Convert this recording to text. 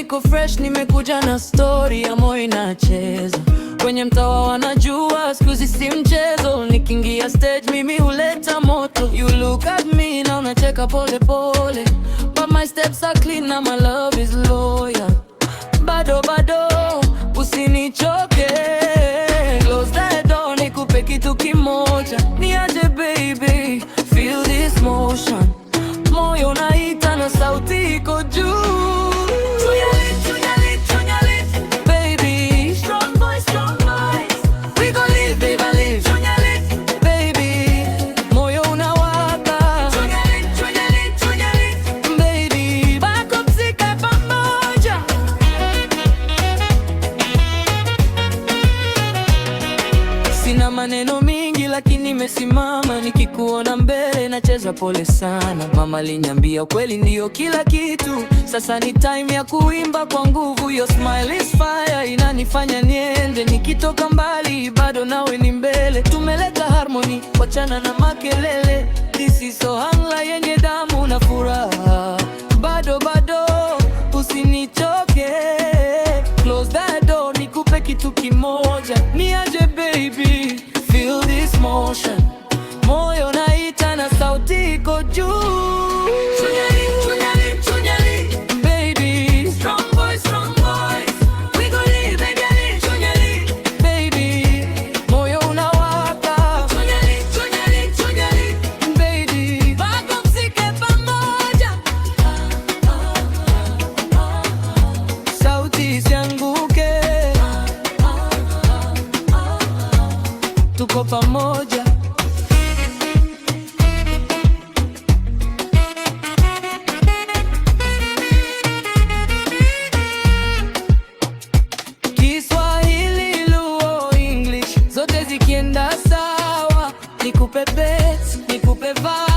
Niko fresh, nimekuja na story ya moyo inacheza. Kwenye mtaa wanajua siku hizi si mchezo. Nikiingia stage mimi huleta moto. You look at me na unacheka pole pole, but my steps are clean na my love is loyal. Bado bado, usinichoke. Close that door, nikupe kitu kimoja. Niaje baby, feel this motion. Moyo unaita na sauti iko juu. Chunyali, chunyali, chunyali, baby. Strong voice, strong voice. We gon' live, baby, live. Chunyali, baby. Moyo unawaka. Chunyali, chunyali, chunyali, baby. Bakopsika pamoja. Sina maneno mingi lakini nimesimama, nikikuona mbele nacheza pole sana. Mama aliniambia ukweli ndiyo kila kitu. Sasa ni time ya kuimba kwa nguvu. Your smile is fire, inanifanya niende. Nikitoka mbali bado nawe ni mbele. Tumeleta harmony, wachana na makelele. This is Ohangla yenye damu na furaha. Bado bado, usinichoke. Close that door, nikupe kitu kimoja. Niaje baby, feel this motion. Moyo naita na sauti iko juu. Chunyali, chunyali, chunyali, baby. Strong voice, strong voice. We gon' live, baby, chunyali, baby. Moyo unawaka. Chunyali, chunyali, chunyali, baby. Bakopsike pamoja. Sauti isianguke, tuko pamoja. Kiswahili, Luo, English zote zikienda sawa, nikupe beats, nikupe vibe.